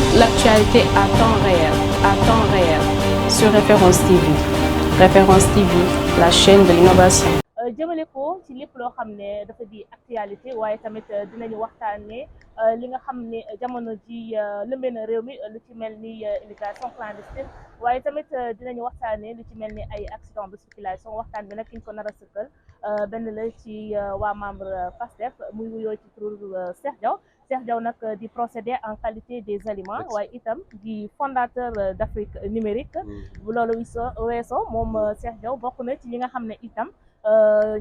toute l'actualité à temps réel, sur Référence TV. Référence TV, la chaîne de l'innovation. jëmale ko ci lépp loo xam ne dafa di actualité waaye tamit dinañu waxtaanee li nga xam ne jamono ji lëmbee na réew mi lu ci mel ni immigration clandestine waaye tamit dinañu waxtaanee lu ci mel ni ay accident de circulation waxtaan bi nag ki ñu ko nar a sëkkal benn la ci waa membre PASTEF muy wuyoo ci tur Cheikh Diaw. Cheikh Diaw nag di procéder en qualité des aliments waaye itam di fondateur d'Afrique numérique bu loolu weesoo moom Cheikh Diaw bokk na ci ñi nga xam ne itam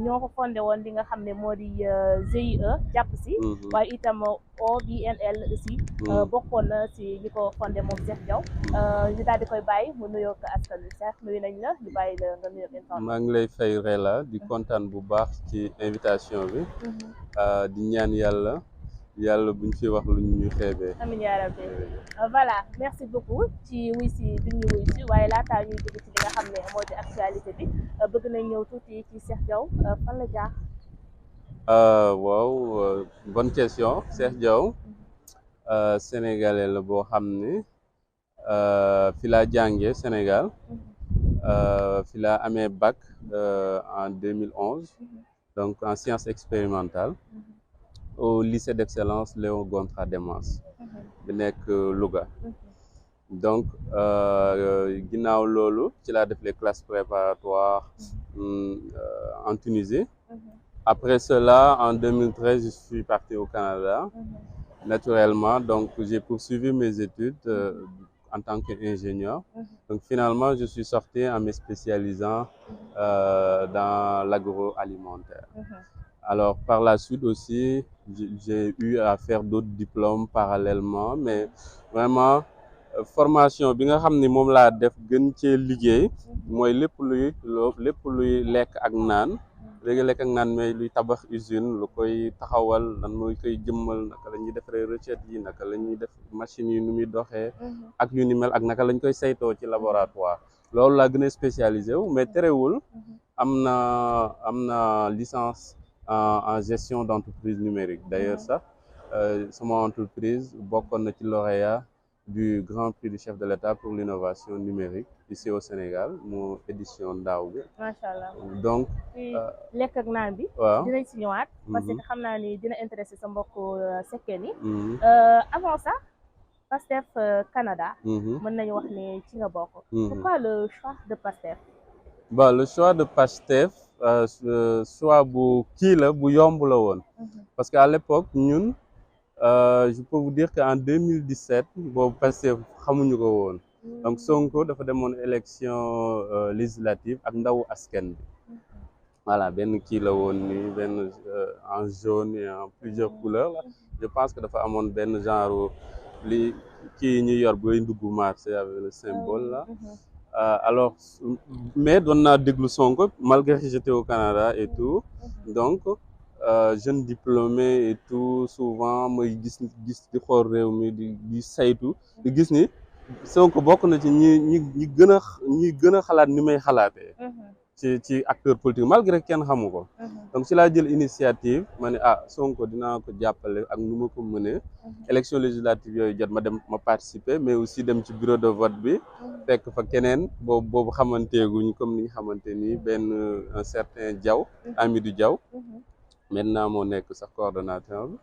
ñoo ko fondé woon li nga xam ne moo di GIE jàpp si waaye itam OBNL aussi bokkoon na ci ñi ko fondé moom Cheikh Diaw ñu daal di koy bàyyi mu nuyoo ko askan wi Cheikh nuyu nañ la ñu bàyyi la nga nuyoo internet. maa ngi lay fay Rella di kontaan bu baax ci invitation bi di ñaan yàlla buñ fi wax lu ñu xeebee. amiin yaa rabbi voilà merci beaucoup ci wuy si bi ñu wuy si waaye laataa ñuy dugg ci li nga xam ne moo di actualité bi bëgg nañ ñëw tuuti ci Cheikh Diaw fan la jaar. waaw bonne question. Cheikh Diaw sénégalais la boo xam ne fi laa jàngee Sénégal fi laa amee bac en 2011 donc en sciences expérimentales au lycée d'excellence Léon Gontran Desmas bi nekk Louga. Donc ginnaaw loolu ci laa def les classes préparatoires en Tunisie. Après cela, en 2013, je suis parti au Canada, naturellement. Donc, j'ai poursuivi mes études en tant qu'ingénieur. Donc, finalement, je suis sorti en me spécialisant dans l'agroalimentaire. Alors, par la suite aussi, j'ai eu à faire d'autres diplômes parallèlement, mais vraiment, formation bi nga xam ni moom laa def gën cee liggéey mooy lépp luy lekk ak naan. léegi lekk ak naan mais luy tabax usine lu koy taxawal lan mooy koy jëmmal naka la ñuy defaree recettes yi naka la ñuy def machines yi nu muy doxee ak yu ni mel ak naka lañ koy saytoo ci laboratoire loolu laa gën a spécialisé wu mais terewul am na licence en gestion d'entreprise numérique d'ailleurs sax sama entreprise bokkoon na ci lauréat du Grand Prix du chef de l'État pour l'innovation numérique ici au Sénégal mu édition daaw bi. macha allah donc. lekk ak naan bi. waaw dinañ si ñëwaat. parce que xam naa ni dina intéressé sa mbokk sekkeen yi. avant ça PASTEF Canada. mën nañu wax ne ci nga bokk. pourquoi le choix de PASTEF. bon le choix de PASTEF choix bu kii la bu yomb la woon. parce que à l'époque ñun. Je peux vous dire qu'en 2017 boobu Pastef xamuñu ko woon donc Sonko dafa demoon élection législative ak ndawu askan bi voilà benn kii la woon ni benn en jaune et en plusieurs couleurs là je pense que dafa amoon benn genre li kii ñu yor booy ndugg marché avec le symbole là alors mais doon naa déglu Sonko malgré que j'étais au Canada et tout donc jeune diplômé et tout souvent mooy gis di xool réew mi di saytu di gis ni Sonko bokk na ci ñi gën a xalaat ni may xalaatee ci acteur politique malgré kenn xamu ko donc ci laa jël initiative ma ne Sonko dinaa ko jàppale ak nu ma ko mënee élection législative yooyu jot ma dem ma participer mais aussi dem ci bureau de vote bi fekk fa keneen boobu xamanteeguñ comme ni ñu xamante ni benn un certain Diaw Amidou Diaw maintenant moo nekk sax coordonnateur bi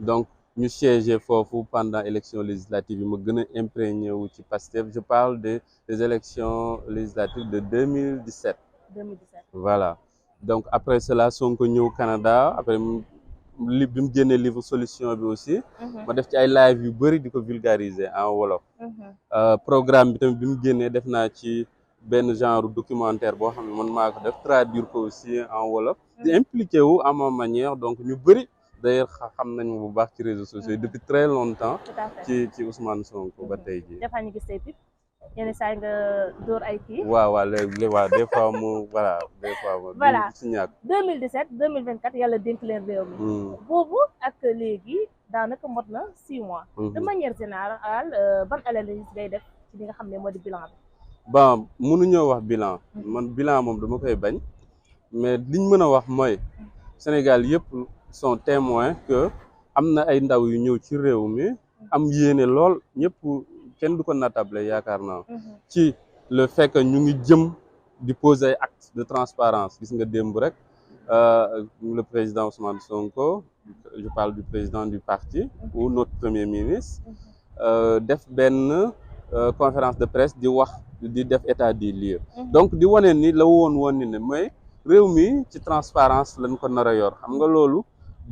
donc ñu siégé foofu pendant élection législative yi ma gën a imprégné wu ci PASTEF je parle des élections législatives de 2017 voilà donc après cela Sonko ñëw Canada après bi mu génnee livre solution bi aussi ma def ci ay live yu bëri di ko vulgariser en wolof programme bi tamit bi mu génnee def naa ci benn genre documentaire boo xam ne man maa ko def traduire ko aussi en wolof di impliqué wu à ma manière donc ñu bëri d'ailleurs xam nañu bu baax ci réseaux sociaux yi depuis très longtemps ci Ousmane Sonko ba tey jii dafa ñu gis say pip yenn saa nga dóor ay kii waaw léegi waaw des fois mu voilà des fois mu voilà ci ñàkk 2017 2024 yàlla dénk leen réew mi boobu ak léegi daanaka mot na 6 mois de manière générale ban analyse ngay def ci li nga xam ne moo di bilan bi bon mënuñoo wax bilan man bilan moom dama koy bañ mais liñ mën a wax mooy Sénégal yëpp sont témoins que am na ay ndaw yu ñëw ci réew mi am yéene lool ñëpp kenn du ko natable yaakaar naa ci le fait que ñu ngi jëm di poser ay actes de transparence gis nga démb rek le président Ousmane Sonko, je parle du président du parti ou notre premier ministre def benn conférence de presse di wax di def état des lieux donc di wane ni la woon ni ne mooy réew mi ci transparence lañ ko nar a yor xam nga loolu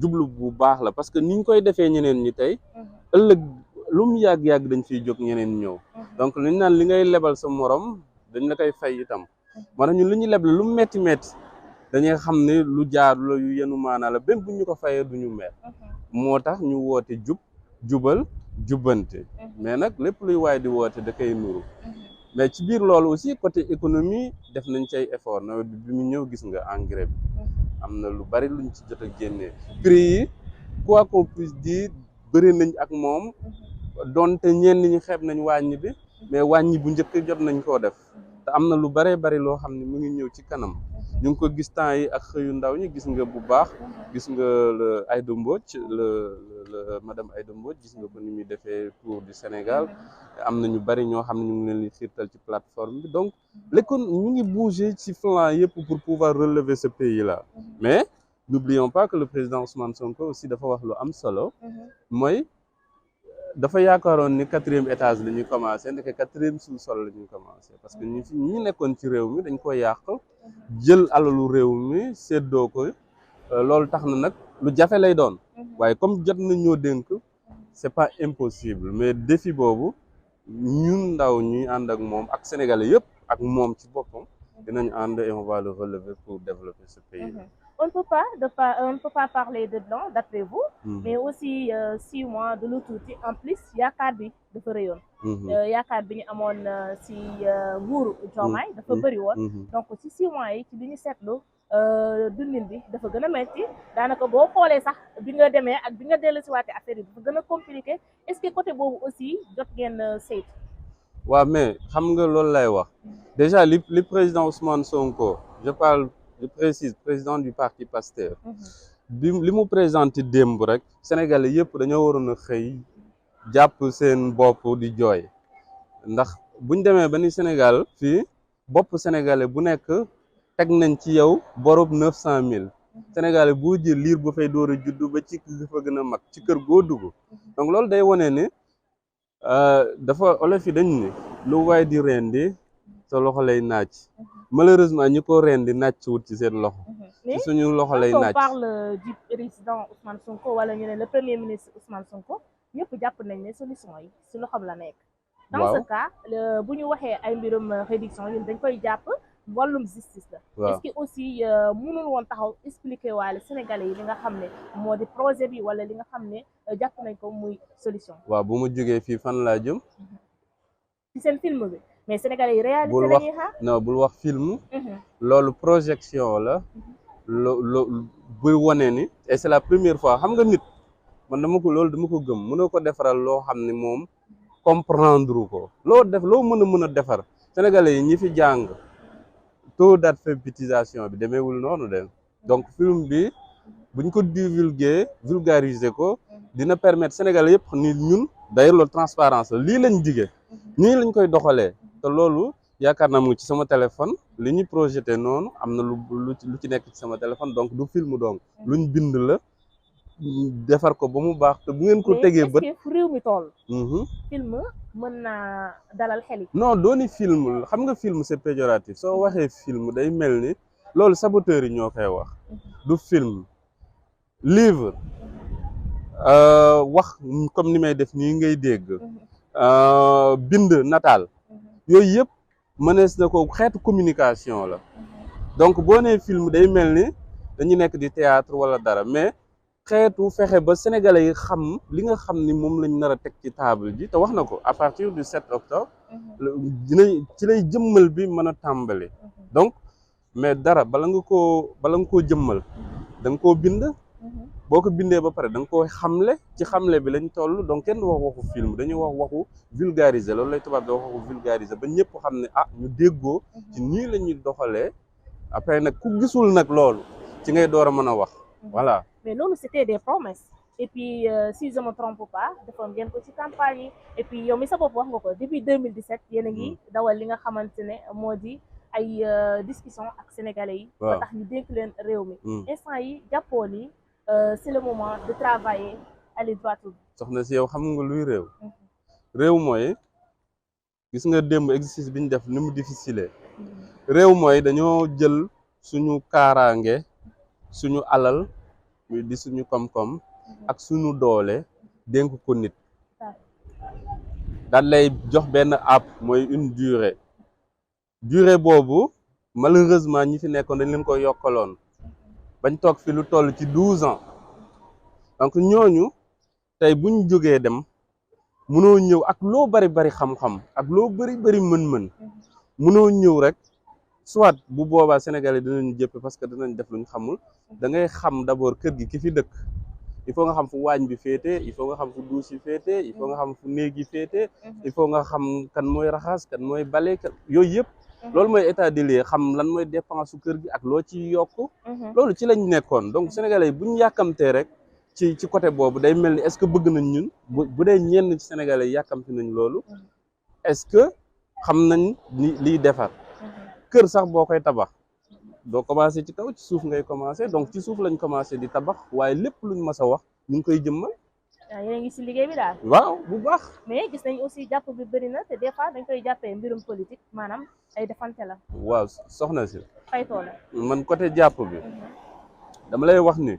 jublu bu baax la parce que ni ñu koy defee ñeneen ñi tey ëllëg lu mu yàgg-yàgg dañ fiy jóg ñeneen ñëw donc li ñu naan li ngay lebal sa morom dañ la koy fay itam moo tax ñun li ñu leble lu mu metti dañuy xam ne lu jaar la yu yenu maanaa la benn bu ñu ko fayee du ñu mer moo tax ñu woote jubal jubbante mais nag lépp luy waay di woote da koy nuru mais ci biir loolu aussi côté économie def nañ ci ay effort nawet bi mu ñëw gis nga engrais bi am na lu bari luñ ci jot a génnee prix yi quoi qu'on puisse dire bëri nañ ak moom donte ñenn ñi xeeb nañ wàññi bi mais wàññi bu njëkk jot nañ koo def te am na lu baree bari loo xam ne mu ngi ñëw ci kanam ñu ngi ko gis temps yi ak xëyu ndaw ñi gis nga bu baax gis nga le Aïda Mbodj le madame Aïda Mbodj gis nga ko ni muy defee tour du Sénégal am na ñu bari ñoo xam ne ñu ngi leen di xiirtal ci plateforme bi donc l'économie ñu ngi bouger ci flanc yëpp pour pouvoir relever ce pays là mais n'oublions pas que le président Ousmane Sonko aussi dafa wax lu am solo mooy dafa yaakaaroon ni 4e étage la ñuy commencé ndeke 4e sous-sol la ñuy commencé parce que ñi nekkoon ci réew mi dañ ko yàq jël alalu réew mi séddoo ko loolu tax na nag lu jafe lay doon waaye comme jot na ñoo dénk c'est pas impossible mais défi boobu ñun ndaw ñuy ànd ak moom ak sénégalais yëpp ak moom ci boppam dinañ ànd et on va le relever pour développer ce pays. On ne peut pas parler de blanc d'après vous, mais aussi 6 mois de l'autre côté. En plus, yaakaar bi dafa rëyoon. yaakaar bi ñu amoon si nguuru Diomaye dafa bëri woon. donc ci 6 mois yi ci li ñu seetlu dundin bi dafa gën a metti daanaka boo xoolee sax bi nga demee ak bi nga dellusiwaatee affaire yi dafa gën a compliqué est-ce que côté boobu aussi jot ngeen saytu. waaw mais xam nga loolu lay wax déjà li président Ousmane Sonko je précise président du parti Pastef li mu présenté démb rek Sénégalais yëpp dañoo waroon a xëy jàpp seen bopp di jooy ndax buñ demee ba ni Sénégal fii bopp Sénégalais bu nekk teg nañ ci yow borob 900 000 Sénégalais boo jël liir bu fay door a juddu ba ci fa gën a mag ci kër goo dugg donc loolu day wane ne dafa olof yi dañ ni lu waay di rendi sa loxo lay naaj malheureusement ñi ko rendi nàcc wut ci seen loxo ci suñu loxo lay naaj. on parle du président Ousmane Sonko wala ñu ne le premier ministre Ousmane Sonko ñëpp jàpp nañ ne solution yi si loxoom la nekk. dans ce cas bu ñu waxee ay mbirum réduction ñun dañ koy jàpp wàllum justice la. est-ce que aussi mënul woon taxaw expliquer waale Sénégalais yi li nga xam ne moo di projet bi wala li nga xam ne jàpp nañ ko muy solution. waaw bu ma jógee fii fan laa jëm. ci seen film bi mais Sénégalais yi réalité la ñuy xaar. non bul wax film. loolu projection la. buy wane ni. et c'est la première fois xam nga nit man dama ko gëm mënoo ko defaral loo xam ne moom comprendre ko loo mën a defar Sénégalais yi ñi fi jàng. taux d'alphabétisation bi demeewul noonu de donc film bi buñ ko vulgariser ko dina permettre Sénégalais yëpp ni ñun d'ailleurs loolu transparence la lii lañ digee nii lañ koy doxalee te loolu yaakaar naa mu ngi ci sama téléphone li ñu projeté noonu am na lu ci nekk ci sama téléphone donc du film donc luñ bind la defar ko ba mu baax te bu ngeen ko tegee bët mais réew mi toll. film mën naa dalal xel yi. non dooni film xam nga film c'est péjoratif soo waxee film day mel ni loolu saboteurs yi ñoo koy wax du film livre wax comme ni may def nii ngay dégg bind nataal yooyu yëpp mënees na ko xeetu communication la donc boo nee film day mel ni dañu nekk di théâtre wala dara mais xeetu fexe ba sénégalais yi xam li nga xam ni moom lañ nar a teg ci table ji te wax na ko à partir du 7 octobre ci lay jëmmal bi mën a tàmbali donc mais dara bala nga koo jëmmal da nga koo bind boo ko bindee ba pare da nga koo xamle ci xamle bi lañ toll donc kenn du wax waxu film dañuy wax waxu vulgariser loolu lay tubaab di wax waxu vulgariser ba ñëpp xam ne ñu déggoo ci nii la ñuy doxalee après nag ku gisul nag loolu ci ngay door a mën a wax voilà. mais loolu c'était des promesses et puis si je me trompe pas defoon ngeen ko ci campagne yi et puis yow mi sa bopp wax nga ko depuis 2017 yéen a ngi dawal li nga xamante ne moo di ay discussion ak sénégalais yi ba tax ñu dénk leen réew mi instant yi jàppoo ni c'est le moment de travailler aller droit au but. soxna si yow xam nga luy réew réew mooy gis nga démb exercice bi ñu def ni mu difficile réew mooy dañoo jël suñu kaaraange suñu alal di suñu koom-koom ak suñu doole dénk ko nit daal lay jox benn app mooy une durée boobu malheureusement ñi fi nekkoon dañ leen ko yokkaloon bañ toog fi lu toll ci 12 ans donc ñooñu tey buñ jógee dem mënoo ñëw ak loo bari xam-xam ak loo bari mën-mën mënoo ñëw rek soit bu boobaa Sénégal yi dinañu jëppe parce que dinañ def lu ñu xamul da ngay xam d'abord kër gi ki fi dëkk il faut nga xam fu waañ bi féete il faut nga xam fu douche yi féete il faut nga xam fu néeg yi féete il faut nga xam kan mooy raxas kan mooy bale yooyu yëpp loolu mooy état des lieux xam lan mooy dépense su kër gi ak loo ci yokk loolu ci lañ nekkoon donc Sénégalais yi bu ñu yàkkamtee rek ci côté boobu day mel ni est-ce que bëgg nañ ñun bu dee ñenn ci Sénégalais yi yàkkamti nañ loolu est-ce que xam nañ ni liy defar kër sax boo koy tabax doo commencé ci kaw ci suuf ngay commencé donc ci suuf lañ commencé di tabax waaye lépp luñ mas a wax ñu ngi koy jëmmal. yéen a ngi si liggéey bi daal. waaw bu baax. mais gis nañ aussi jàpp bi bëri na te des fois dañ koy jàppee mbirum politique maanaam ay defante la. waaw soxna si. faytoo la. man côté jàpp bi. dama lay wax ni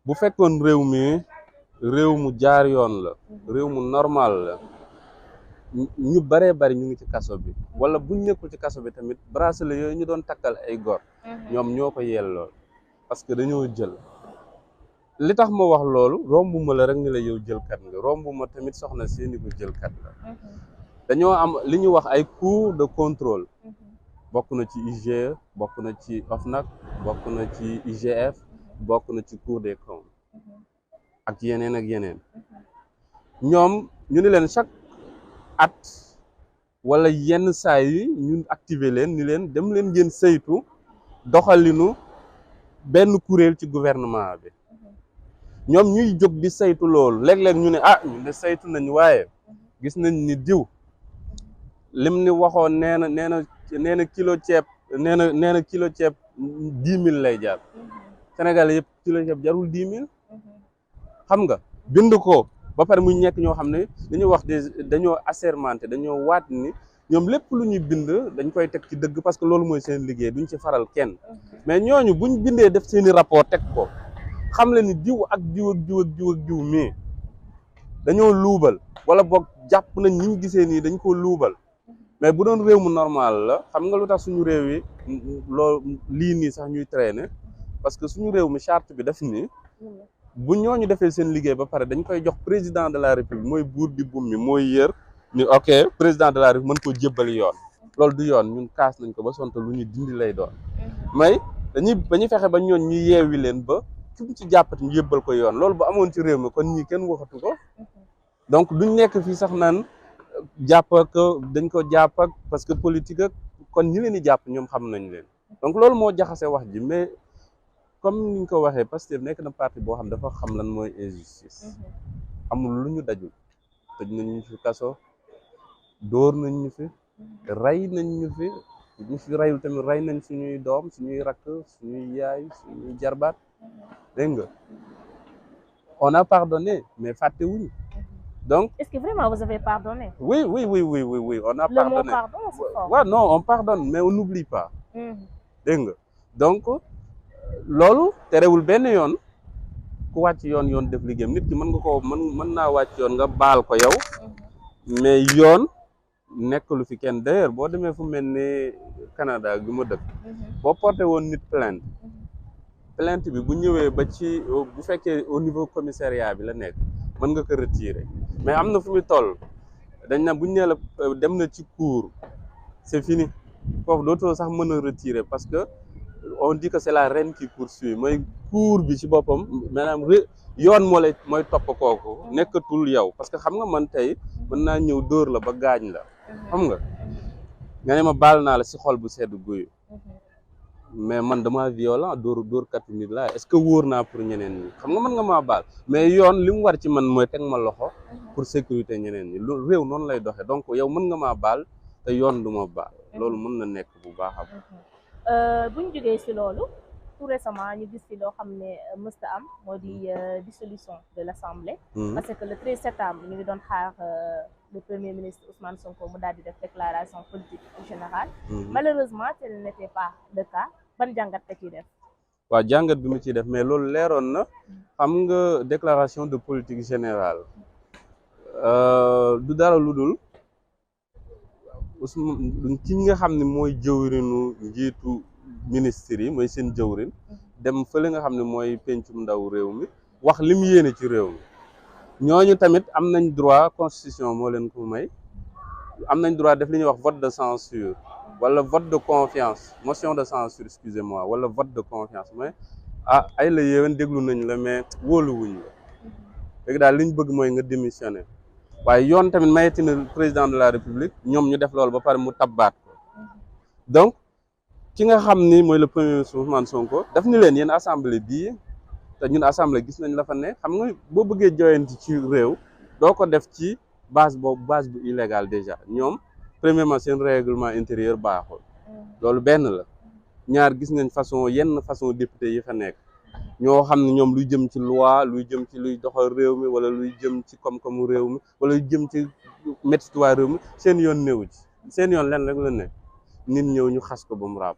bu fekkoon réew mu jaar yoon la. réew mu normal la. ñu baree bari ñu ngi ci kaso bi wala buñ nekkul ci kaso bi tamit bracelet yooyu ñu doon takkal ay gor ñoom ñoo ko yellool parce que dañoo jël li tax ma wax loolu rombu ma la rek ni la yow jëlkat nga rombu ma tamit soxna seeni ko jëlkat la dañoo am li ñu wax ay cours de contrôle bokk na ci IGE bokk na ci OFNAC bokk na ci IGF bokk na ci Cour des comptes ak yeneen ñoom ñu ni leen chaque at wala yenn saa yi ñun activer leen ni leen dem leen ngeen saytu doxalinu benn kuréel ci gouvernement bi ñoom ñuy jóg di saytu loolu léeg-léeg ñu ne ñun de saytu nañ waaye gis nañ ni diw lim ni waxoon nee na kilo ceeb nee na kilo ceeb 10 000 lay jar Sénégal yëpp kilo ceeb jarul 10 000 xam nga bind ko ba pare muy nekk ñoo xam ne dañuy wax dañoo assermenté dañoo waat ni ñoom lépp lu ñuy bind dañ koy teg ci dëgg parce que loolu mooy seen liggéey duñ ci faral kenn mais ñooñu buñ bindee def seeni rapport teg ko xam le ni diw ak diw mii dañoo luubal wala boog jàpp nañ ñi ñu gisee nii dañ ko luubal mais bu doon réew mu normal la xam nga lu tax suñu réew yi loolu lii nii sax ñuy traîner parce que suñu réew mi charte bi def ni bu ñooñu defee seen liggéey ba pare dañ koy jox président de la république mooy buur di bum mi mooy yër ni ok président de la république mën koo jébbali yoon loolu du yoon ñun kaas nañ ko ba sonta lu ñu dindi lay doon mais dañuy fexe ba ñooñ ñu yeewi leen ba ci mu ci jàppati ñu yëbbal ko yoon loolu bu amoon ci réew mi kon ñii kenn waxatu ko donc duñ nekk fii sax naan jàpp ak dañ ko jàpp ak parce que politique ak kon ñi leen di jàpp ñoom xam nañ leen donc loolu moo jaxase wax ji mais comme ni ñu ko waxee Pastef nekk na parti boo xam dafa xam lan mooy injustice amul lu ñu dajul tëj nañ ñu fi kaso dóor nañ ñu fi rey nañ ñu fi ñu fi reyul tamit rey nañ suñuy doom suñuy rakk suñuy yaay suñuy jarbaat dégg nga on a pardonné mais fàtte wuñu donc est-ce que vraiment vous avez pardonné? Oui, on a pardonné. Le mot pardon, c'est fort. Ouais, non, on pardonne, mais on n'oublie pas. Dégg nga donc loolu terewul benn yoon ku wàcc yoon def liggéeyam nit ki mën nga ko mën naa wàcc yoon nga baal ko yow mais yoon nekk lu fi kenn d'ailleurs boo demee fu mel ni Canada gi ma dëkk boo porté woon nit plainte bi bu ñëwee ba ci bu fekkee au niveau commissariat bi la nekk mën nga ko retirer mais am na fu muy toll dañ na buñ nee la dem na ci cour c'est fini foofu dootoo sax mën a retirer parce que on dit que c'est la reine qui poursuit mooy cour bi ci boppam maanaam yoon mooy topp kooku nekkatul yow parce que xam nga man tey mën naa ñëw dóor la ba gaañ la xam nga ne ma baal naa la ci xol bu sedd guyu mais man dama violent dóor kat nit laa est-ce que wóor naa pour ñeneen ñi xam nga mën nga maa baal mais yoon li mu war ci man mooy teg ma loxo pour sécurité ñeneen ñi loolu réew noonu lay doxee donc yow mën nga maa baal te yoon du ma baal loolu mën na nekk bu baax a baax. buñ jógee ci loolu tout récemment ñu gis ci loo xam ne mësta am moo di dissolution de l'Assemblée. parce que le 13 septembre ñu ngi doon xaar le premier ministre Ousmane Sonko mu daal di def déclaration politique générale. malheureusement tel n'était pas le cas ban jàngat nga ciy def. waaw jàngat bi mu ciy def mais loolu leeroon na xam nga déclaration de politique générale du dara lu dul Ousmane ki nga xam ne mooy jëwrinu njiitu ministre yi mooy seen jëwrin dem fële nga xam ne mooy pencum ndaw réew mi wax li mu yéene ci réew mi ñooñu tamit am nañ droit constitution moo leen ko may am nañ droit def li ñuy wax vote de censure wala vote de confiance motion de censure excusez-moi wala vote de confiance mais ay la yéwén déglu nañ la mais wóoluwuñ la léegi daal li ñu bëgg mooy nga démissionner waaye yoon tamit mayeti na président de la république ñoom ñu def loolu ba pare mu tabbaat ko donc ki nga xam ni mooy le premier ministre Ousmane Sonko daf ni leen yéen assemblée bii te ñun assemblée gis nañ la fa ne xam nga boo bëggee joyanti ci réew doo ko def ci base boobu base bu illégal déjà ñoom premièrement seen règlement intérieur baaxul loolu benn la ñaar gis nañ yenn façon député yi fa nekk ñoo xam ne ñoom luy jëm ci loi luy jëm ci luy doxal réew mi wala luy jëm ci koom-koomu réew mi wala luy jëm ci métti waa réew mi seen yoon néew ci seen yoon leen rek la ne nit ñëw ñu xas ko ba mu raab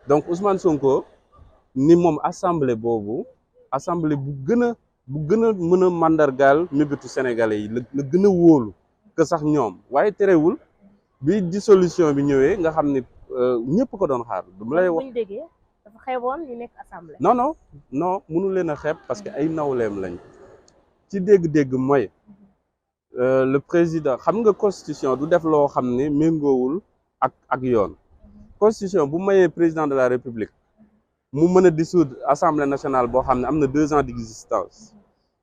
donc Ousmane Sonko ni moom assemblée boobu assemblée bu gën a mën a mandargaal mébétu sénégalais yi la gën a wóolu que sax ñoom waaye terewul bi dissolution bi ñëwee nga xam ne ñëpp ko doon xaar du lay wax dafa xeeboon ñu nekk assemblée. non mënu leen a xeeb parce que ay nawleem lañ ci dégg-dégg mooy le président xam nga constitution du def loo xam ne méngoowul ak yoon constitution bu mayee président de la république mu mën a dissoudre assemblée nationale boo xam ne am na 2 ans d'existence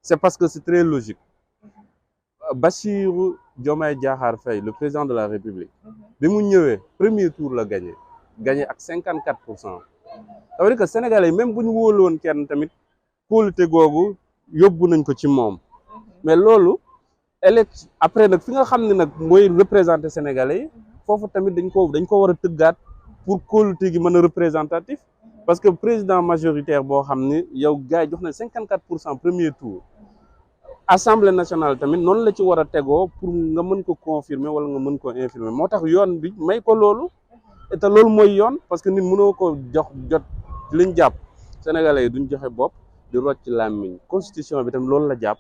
c'est parce que c'est très logique Bassirou Diomaye Diakhar Faye le président de la république bi mu ñëwee premier tour la gagné ak 54%. ça veut dire que sénégalais yi même bu ñu wóolu woon kenn tamit kóolute googu yóbbu nañ ko ci moom mais loolu après nag fi nga xam ne nag mooy représenter sénégalais yi foofu tamit dañ ko war a tëggaat pour kóolute gi mën a représentatif parce que président majoritaire boo xam ni yow gars yi jox na 54% premier tour assemblée nationale tamit noonu la ci war a tegoo pour nga mën ko confirmer wala nga mën ko infirmer moo tax yoon bi may ko loolu te loolu mooy yoon parce que nit mënoo ko jot liñ jàpp sénégalais yi duñ joxe bopp di rocc làmmiñ constitution bi tam loolu la jàpp.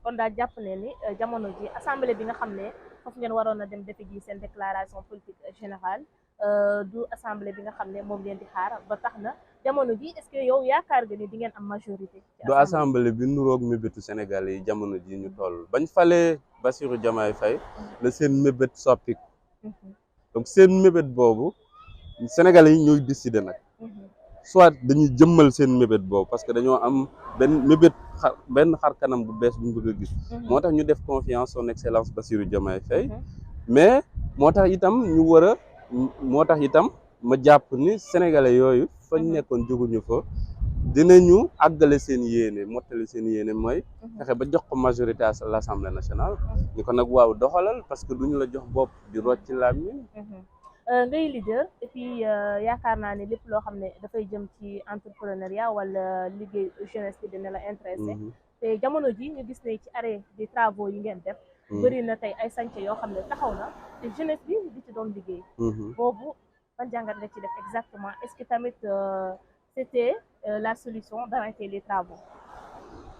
kon daal jàpp ne ni jamono ji assemblée bi nga xam ne foofu ngeen waroon a dem defi ji seen déclaration politique générale du assemblée bi nga xam ne moom ngeen di xaar ba tax na jamono ji est-ce que yow yaakaar nga ni di ngeen am majorité. du assemblée bi nuroog mébétu sénégalais yi jamono ji ñu toll bañ falee Bassirou Diomaye Faye la seen mébét soppiku. donc seen mébét boobu sénégalais yi ñooy décider nag soit dañuy jëmmal seen mébét boobu parce que dañoo am benn xar kanam bu bees bu ñu bëgg a gis moo tax ñu def confiance son excellence Bassirou Diomaye Faye mais moo tax itam ma jàpp ni sénégalais yooyu fañ nekkoon jóguñu fa dinañu àggale seen yéene mottali seen yéene mooy fexe ba jox ko majorité à l'Assemblée nationale ñu ko nag waaw doxalal parce que duñu la jox bopp di rocc ci làmmiñ ngay leader et puis yaakaar naa ne lépp loo xam ne dafay jëm ci entrepreneuriat wala liggéey jeunesse bi dina la intéressé te jamono ji ñu gis ne ci arrêt des travaux yi ngeen def bëri na tey ay chantier yoo xam ne taxaw na te jeunesse bi di ci doon liggéey boobu ban jàngat nga ci def exactement est-ce que tamit c'était la solution d'arrêter les travaux.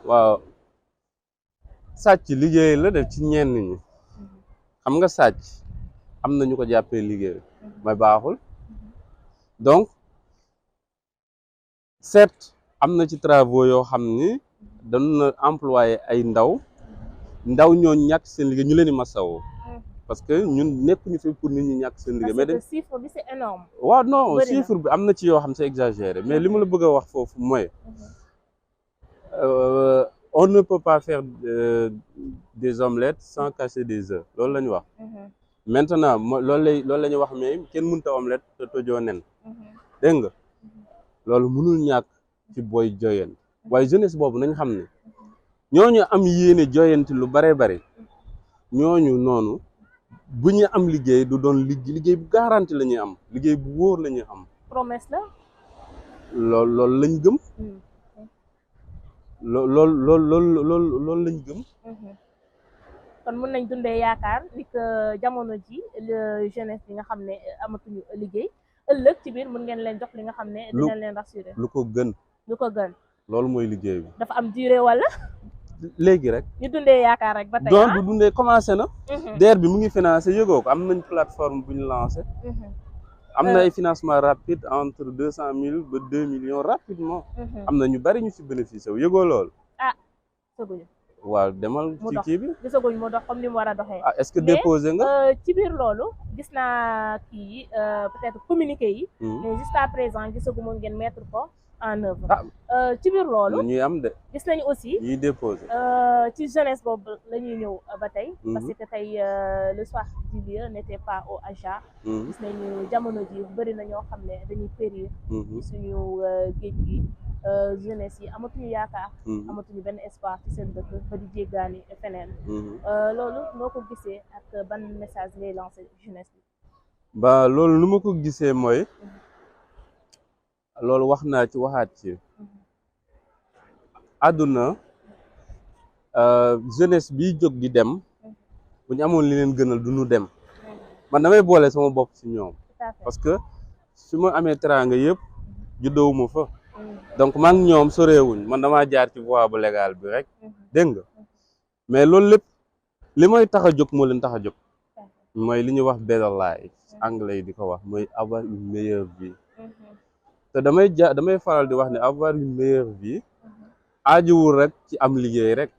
waaw sàcc liggéey la def ci ñenn ñi xam nga sàcc am na ñu ko jàppee liggéey mooy baaxul donc certes am na ci travaux yoo xam ni dañu na employé ay ndaw ñoo ñàkk seen liggéey ñu leen di masawoo parce que ñun nekkuñu fi pour nit ñi ñàkk seen liggéey. mais parce que chiffre bi c'est énorme. waaw non chiffre bi am na ci yoo xam c'est exagéré mais li ma la bëgg a wax foofu mooy on ne peut pas faire des omelettes sans casser des œufs loolu la ñu wax. maintenant loolu la ñuy wax mais kenn mënut a omelette te tojoo nen dégg nga loolu mënul ñàkk ci booy joyanti waaye jeunesse boobu nañ xam ne ñooñu am yéene joyanti lu bare bari ñooñu noonu bu ñu am liggéey du doon liggéey bu garanti la ñuy am liggéey bu wóor la ñuy am. promesse la. loolu lañ gëm. loolu lañ gëm. kon mën nañ dundee yaakaar ni que jamono ji jeunesse bi nga xam ne amatuñu liggéey ëllëg ci biir mën ngeen leen jox li nga xam ne dina leen rassurer. lu ko gën. lu ko gën. loolu mooy liggéey bi. dafa am durée wala. léegi rek. ñu dundee yaakaar rek ba tey donc du dundee commencé na. DER bi mu ngi financé yëgoo ko am nañ plateforme bu ñu lancé. am na ay financement rapide entre 200 000 ba 2 millions rapidement. am na ñu bari ñu ci bénéficié wu yëgoo loolu. ah gisaguñu. waaw demal ci kii bi gisaguñu mu dox comme ni mu war a doxee. ah est-ce que déposé nga. ci biir loolu gis naa kii yi peut-être communiqué yi. mais jusqu'à présent gisaguñu ngeen mettre ko en œuvre. ci biir loolu ñuy am de. gis nañu aussi ñuy déposé. ci jeunesse boobu la ñuy ñëw ba tey. parce que tey le soir du lieu n'était pas au Aja. gis nañu jamono ji bëri na ñoo xam ne dañuy périr. suñu géej gi jeunesse yi amatuñu yaakaar. amatuñu benn espoir ci seen dëkk ba di jéggaani feneen. loolu noo ko gisee ak ban message ngay lancé jeunesse bi. ba loolu lu ma ko gisee mooy. loolu wax naa ci waxaat ci àdduna jeunesse bi jóg di dem bu ñu amoon li leen gënal du ñu dem man damay boole sama bopp ci ñoom parce que su ma amee teraanga yëpp juddowuma fa donc maa ngi ñoom soreewuñ man damaa jaar ci voie bu légal bi rek dégg nga mais loolu lépp li mooy tax a jóg moo leen tax a jóg mooy li ñuy wax better life anglais yi di ko wax mooy avoir une meilleure vie te damay faral di wax ne avoir une meilleure vie aajuwul rek ci am liggéey rek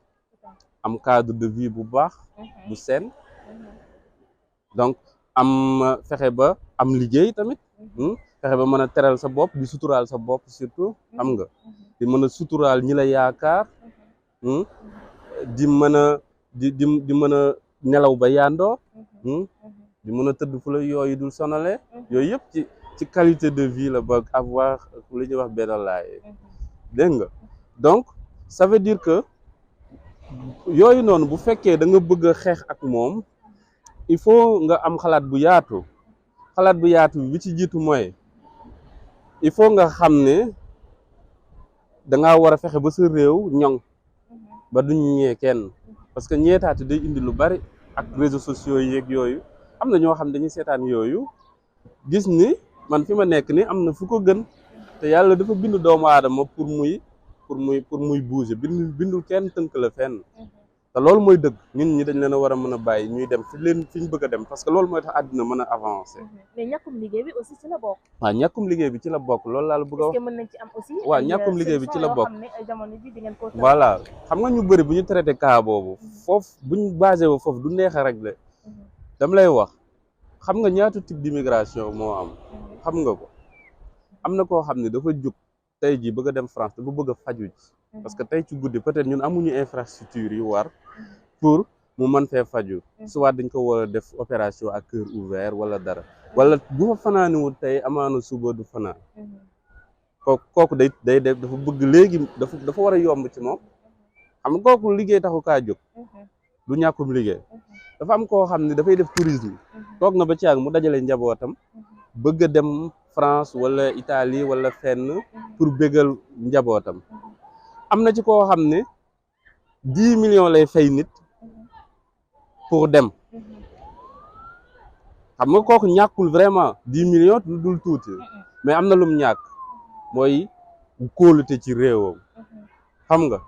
am cadre de vie bu baax bu seen donc am fexe ba am liggéey tamit fexe ba mën a teral sa bopp di suturaal sa bopp surtout xam nga di mën a suturaal ñi la yaakaar di mën a di mën a nelaw ba yàndoo di mën a tëdd fu la yooyu dul sonale yooyu yëpp ci qualité de vie la ba avoir li ñuy wax benn laay dégg nga donc ça veut dire que yooyu noonu bu fekkee da nga bëgg a xeex ak moom il faut nga am xalaat bu yaatu bi ci jiitu mooy il faut nga xam ne dangaa war a fexe ba sa réew ñoŋ ba duñ ñee kenn parce que ñeetaati day indi lu bari ak réseaux sociaux yeeg yooyu am na ñoo xam dañuy seetaan yooyu gis ni man fi ma nekk ni am na fu ko gën te yàlla dafa bindu doomu aadama pour muy bouger bindul kenn tënk la fenn te loolu mooy dëgg ñun ñi dañ leen a war a mën a bàyyi ñuy dem fi ñu bëgg a dem parce que loolu mooy tax àddina mën a avancer. mais ñàkkum liggéey bi aussi ci la bokk. waaw ñàkkum liggéey bi ci la bokk loolu laa la bëgg a wax. est-ce que mën nañ ci am aussi. waaw ñàkkum liggéey bi ci la bokk jamono ji di ngeen ko. voilà xam nga ñu bëri bu ñu traité cas boobu foofu bu ñu basé wu foofu du neex a régler dama lay wax xam nga ñaata type d'immigration moo am xam nga ko am na koo xam ne dafa jóg tey jii bëgg a dem France dafa bëgg a faju ji parce que tey ci guddi peut-être ñun amuñu infrastructure yu war pour mu mën fee faju soit dañ ko war a def opération à cœur ouvert wala dara wala bu fa fanaaniwul tey amaana suba du fanaan kooku day dafa bëgg léegi dafa war a yomb ci moom xam nga kooku liggéey taxu kaa jóg du ñàkkum liggéey dafa am koo xam ne dafay def tourisme toog na ba ci ak mu dajale njabootam bëgg a dem France wala Italie wala fenn pour bégal njabootam am na ci koo xam ne 10 millions lay fay nit pour dem xam nga kooku ñàkkul vraiment 10 millions lu dul tuuti mais am na lum ñàkk mooy kóolute ci réewam xam nga.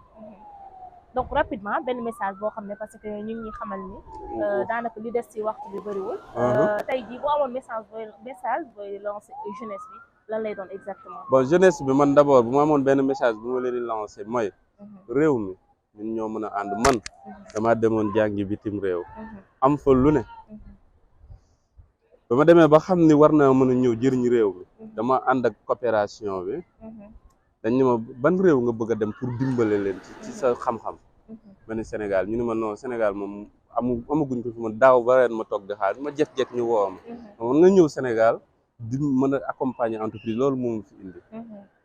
donc rapidement benn message boo xam ne parce que ñu ngi xamal ni daanaka li des ci waxtu bi bëriwul. tey jii boo amoon message booy lancer jeunesse bi lan lay doon exactement. bon jeunesse bi man d'abord bu ma amoon benn message bu ma leen di lancer mooy réew mi ñun ñoo mën a ànd man dama demoon jàngi bitim réew am fa lu ne ba ma demee ba xam ni war naa mën a ñëw jëriñ réew mi dama ànd ak coopération bi dañ ne ma ban réew nga bëgg a dem pour dimbale leen ci sa xam-xam ma ne Sénégal ñu ne ma non Sénégal moom amaguñ ko fi ma daaw ba ren ma toog di xaar ma jekk-jekk ñu woo ma nga ñëw Sénégal di mën a accompagner entreprise loolu moom fi indi.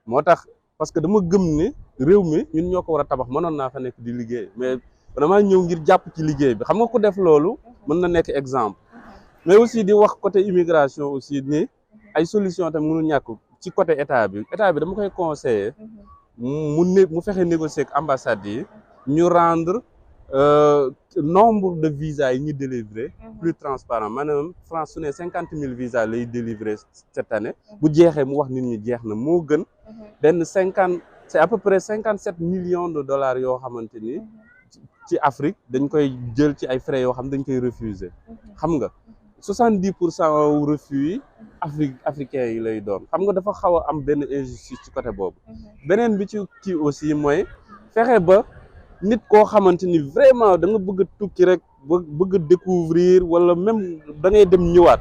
moo tax parce que dama gëm ne réew mi ñun ñoo ko war a tabax mënoon naa fa nekk di liggéey mais vraiment ñëw ngir jàpp ci liggéey bi xam nga ku def loolu mën na nekk exemple. mais aussi di wax côté immigration aussi ni ay solution tamit mënu ñàkk ci côté état bi dama koy conseiller mu fexe négocier ak ambassade yi ñu rendre nombre de visas yi ñu délivrer plus transparent maanaam France su ne 50 000 visas lay délivrer cette année bu jeexee mu wax nit ñi jeex na moo gën benn c'est à peu près 57 millions de dollars yoo xamante ni ci Afrique dañ koy jël ci ay frais yoo xam dañ koy refuser xam nga 70% refus yi africains yi lay doon xam nga dafa xaw a am benn injustice ci côté boobu beneen bi ci kii aussi mooy fexe ba nit koo xamante ni vraiment da nga bëgg a tukki rek bëgg a découvrir wala même da ngay dem ñëwaat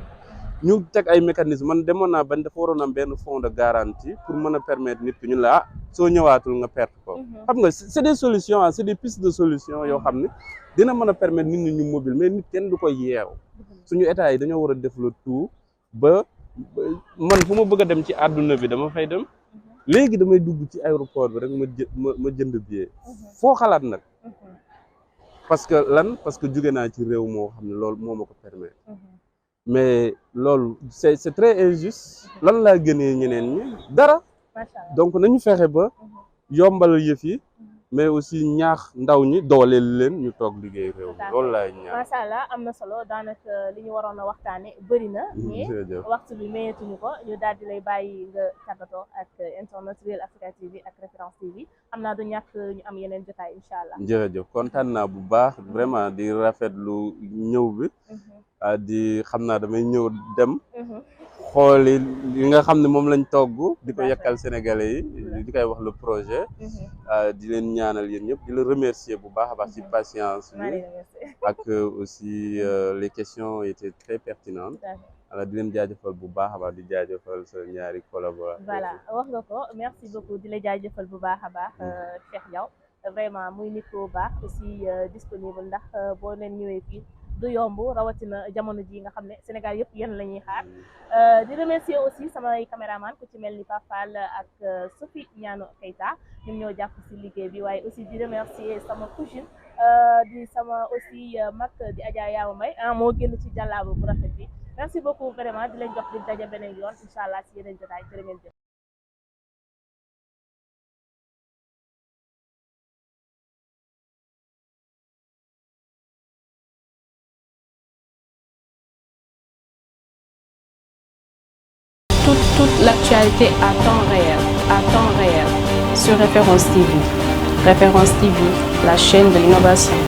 ñu teg ay mécanismes man demoon naa bañ dafa waroon am benn fonds de garantie pour mën a permettre nit ki ñun la soo ñëwaatul nga perte ko xam nga c'est des solutions c'est des pistes de solutions yoo xam ne dina mën a permettre nit ñi ñu mobile mais nit kenn du ko yeew suñu état yi dañoo war a def le tout ba man fu ma bëgg a dem ci àdduna bi dama fay dem léegi damay dugg ci aéroport bi rek ma jënd billet foo xalaat nag parce que jóge naa ci réew moo xam ne loolu moo ma ko permettre mais loolu c'est très injuste lan laa gënee ñeneen ñi dara donc nañu fexe ba yombal yëf yi mais aussi ñaax ndaw ñi dooleel leen ñu toog liggéey réew mi loolu laay ñaax. macha allah am na solo daanaka li ñu waroon a waxtaane bëri na mais waxtu bi mayeetuñu ko ñu daal di lay bàyyi nga tàggatoo ak internet Real Africa TV ak Référence TV xam naa du ñàkk ñu am yeneen jotaay incha allah. jërëjëf kontaan naa bu baax vraiment di rafetlu ñëw bi di xam naa damay ñëw dem xooli li nga xam ne moom lañ togg di ko yekkal sénégalais yi di koy wax le projet di leen ñaanal yéen ñëpp di la remercier bu baax a baax ci patience bi ak aussi les questions étaient très pertinentes alors di leen jaajëfal bu baax a baax di jaajëfal sa ñaari collaborateurs. voilà wax nga ko merci beaucoup di la jaajëfal bu baax a baax Cheikh Diaw vraiment muy nit ku baax aussi disponible ndax boo leen ñëwee fii du yomb rawatina jamono ji nga xam ne Sénégal yëpp yéen la ñuy xaar di remercier aussi samay caméraman ku ci mel ni Pape Fall ak Sophie Niano Keita ñoom ñoo jàpp si liggéey bi waaye aussi di remercier sama cousine di sama aussi mag di Adja Yaama May moo génn ci jàllaabu bu rafet bi merci beaucoup vraiment di leen jox di daje beneen yoon incha allah si yeneen jotaay jërë ngeen jëf. Toute l'actualité à temps réel sur Référence TV. Référence TV, la chaîne de l'innovation.